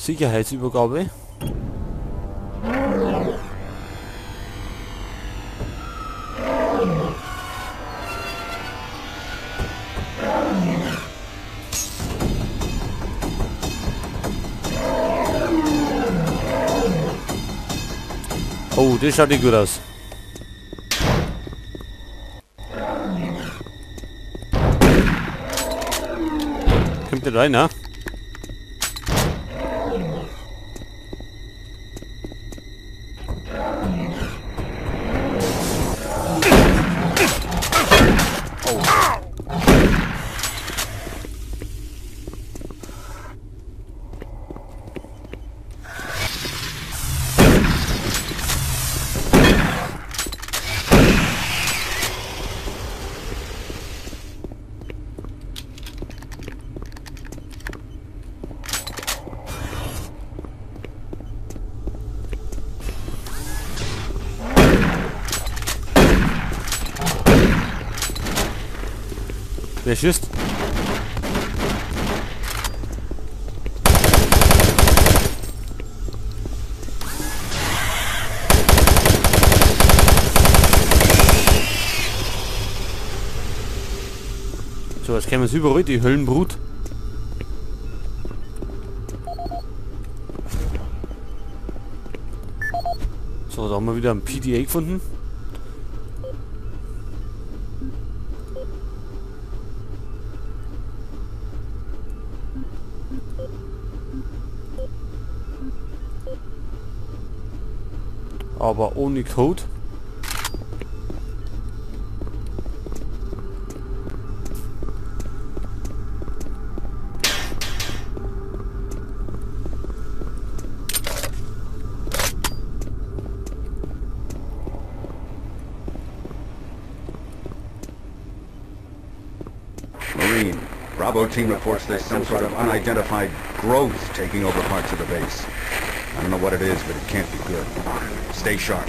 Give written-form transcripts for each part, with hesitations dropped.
Sicherheitsübergabe. Oh, das schaut nicht gut aus. Kommt der rein, ne? Oh. Wer schießt? So, jetzt kämen sie überall, die Höllenbrut. So, da haben wir wieder ein PDA gefunden. Aber ohne Code. Marine, Bravo team reports there's some sort of unidentified growth taking over parts of the base. I don't know what it is, but it can't be good. Stay sharp.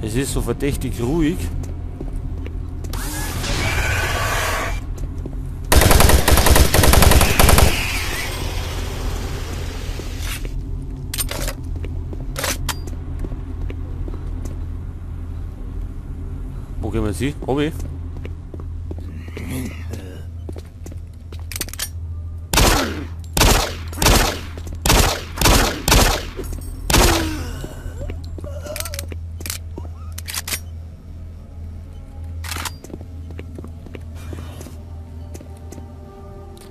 Es ist so verdächtig ruhig. Wo gehen wir sie? Obi?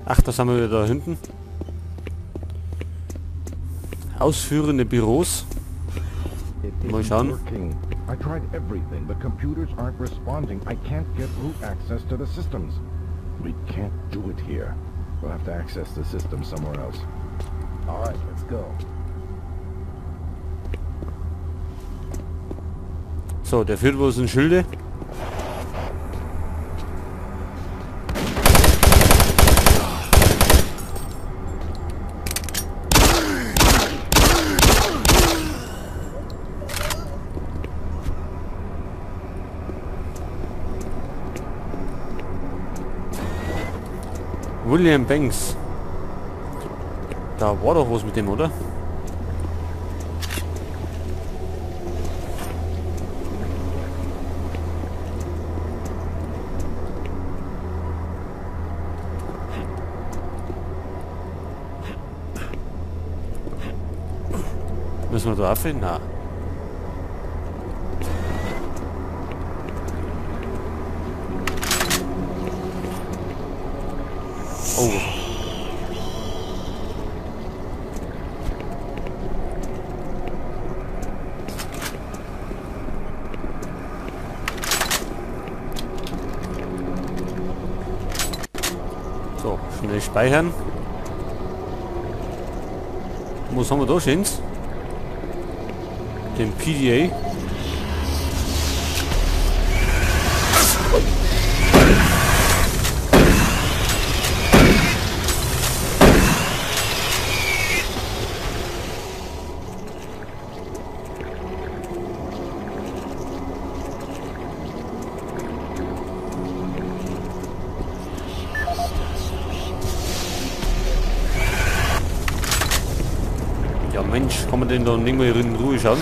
Ach, das haben wir wieder da hinten. Ausführende Büros. Mal schauen. I tried everything. The computers aren't responding. I can't get root access to the systems. We can't do it here. We'll have to access the system somewhere else. All right, let's go. So, der führt wohl ein Schilde. William Banks. Da war doch was mit dem, oder? Müssen wir da auffinden? Na. Oh. So, schnell speichern. Was haben wir da schön? Den PDA. Mensch, kann man denn da nicht mal in Ruhe schauen?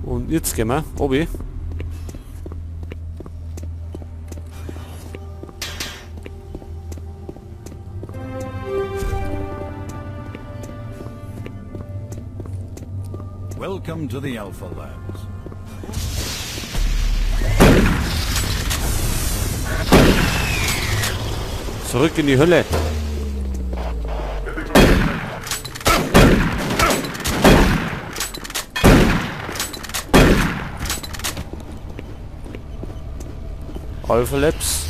Und jetzt gehen wir, obi. Welcome to the Alpha Labs. Zurück in die Hölle. Alpha Labs.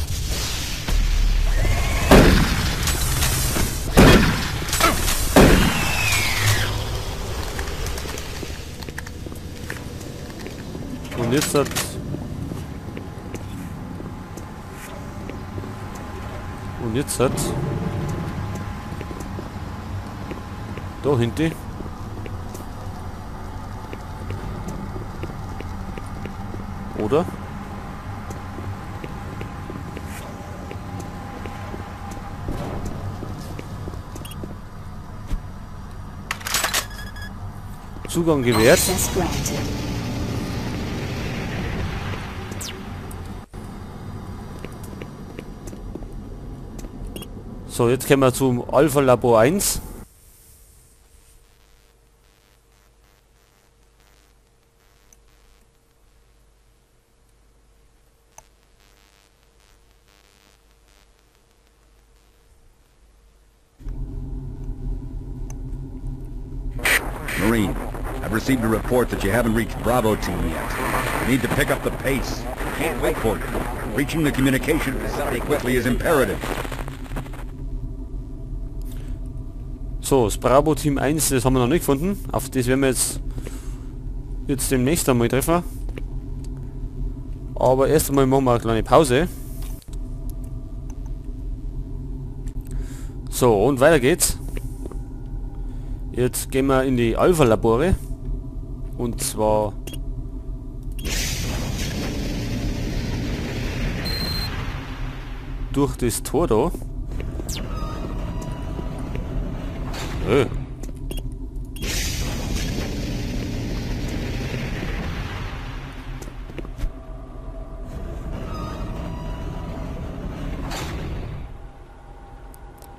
Und jetzt hat... Und jetzt hat... Da hinten. Oder? Zugang gewährt. So, jetzt kommen wir zum Alpha Labor 1. Marine, I've received a report that you haven't reached Bravo Team yet. You need to pick up the pace. Can't wait for you. Reaching the communication facility quickly is imperative. So, das Bravo Team 1, das haben wir noch nicht gefunden. Auf das werden wir jetzt demnächst einmal treffen. Aber erst einmal machen wir eine kleine Pause. So, und weiter geht's. Jetzt gehen wir in die Alpha-Labore. Und zwar... durch das Tor da.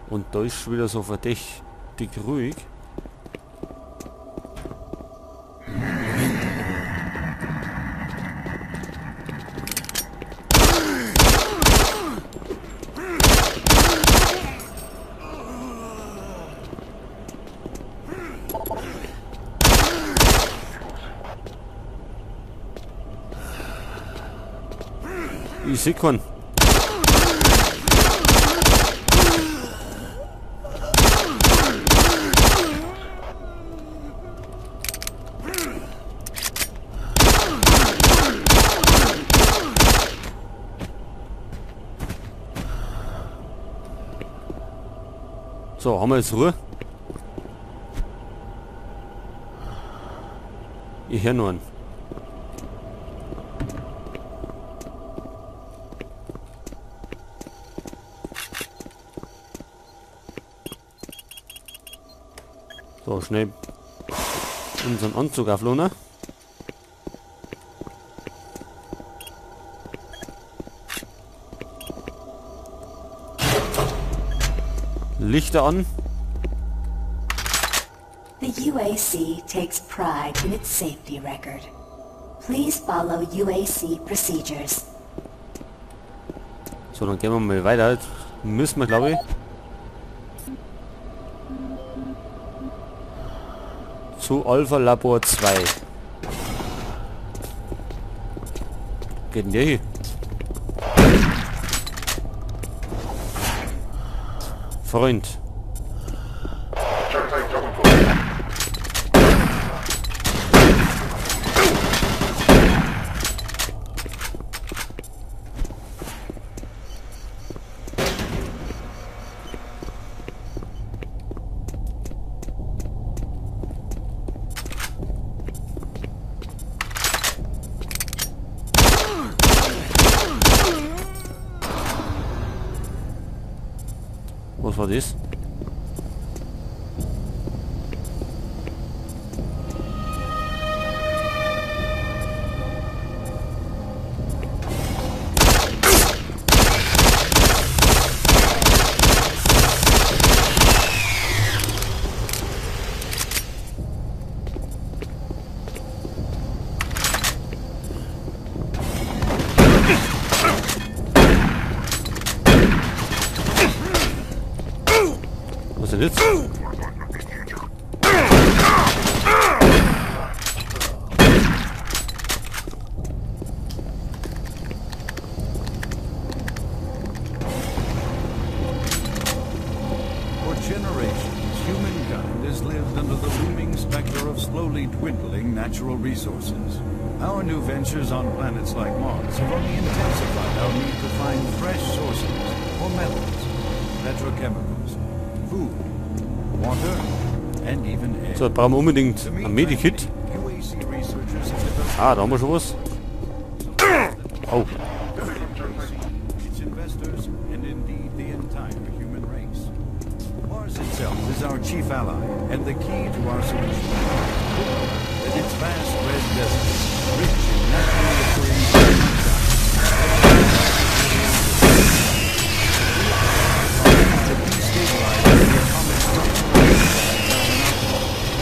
Und da ist schon wieder so verdächtig ruhig. Ich seh keinen. So, haben wir jetzt Ruhe? Ich höre nur einen. So, schnell unseren Anzug auflohnen. Lichter an. The UAC takes pride in its safety record. Please follow UAC procedures. So, dann gehen wir mal weiter. Jetzt müssen wir, glaube ich, zu Alpha Labor 2. Geht denn der hier? Freund. Was war das? Was denn jetzt? For generations, humankind has lived under the looming specter of slowly dwindling natural resources. Our new ventures on planets like Mars have only intensified our need to find fresh sources for metals, petrochemicals, food, water, and even air. So, brauchen wir unbedingt ein Medikit. Ah, da haben wir schon was. Oh. Its investors and indeed the entire human race. Mars itself is our chief ally and the key to our solution. With its vast red deserts, rich in naturally occurring to destabilize the atomic structure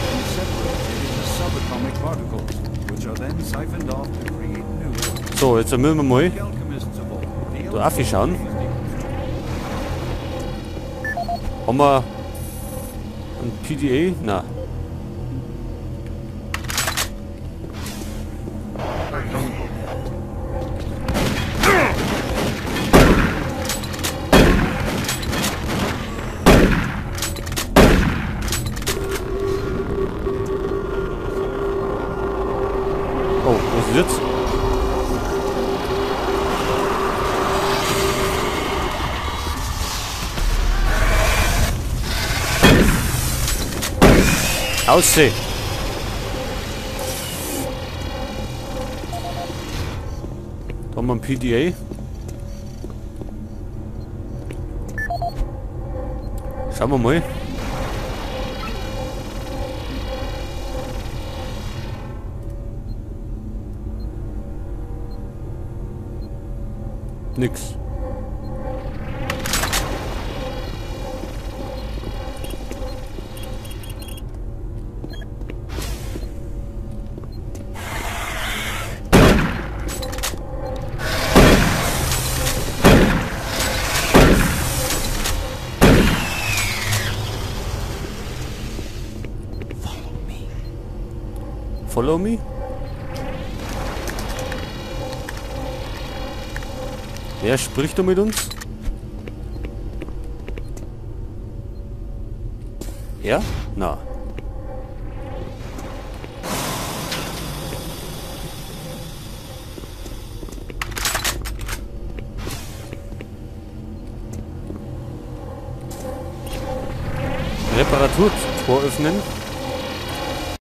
and separate it into subatomic particles, which are then siphoned off to create new. So, jetzt müssen wir mal da auf schauen. Haben wir ein PDA? Na. Oh, was ist jetzt? Aussehen. Da haben wir ein PDA. Schauen wir mal. Nix. Follow me? Wer spricht da mit uns? Er? Na. Reparaturtor öffnen.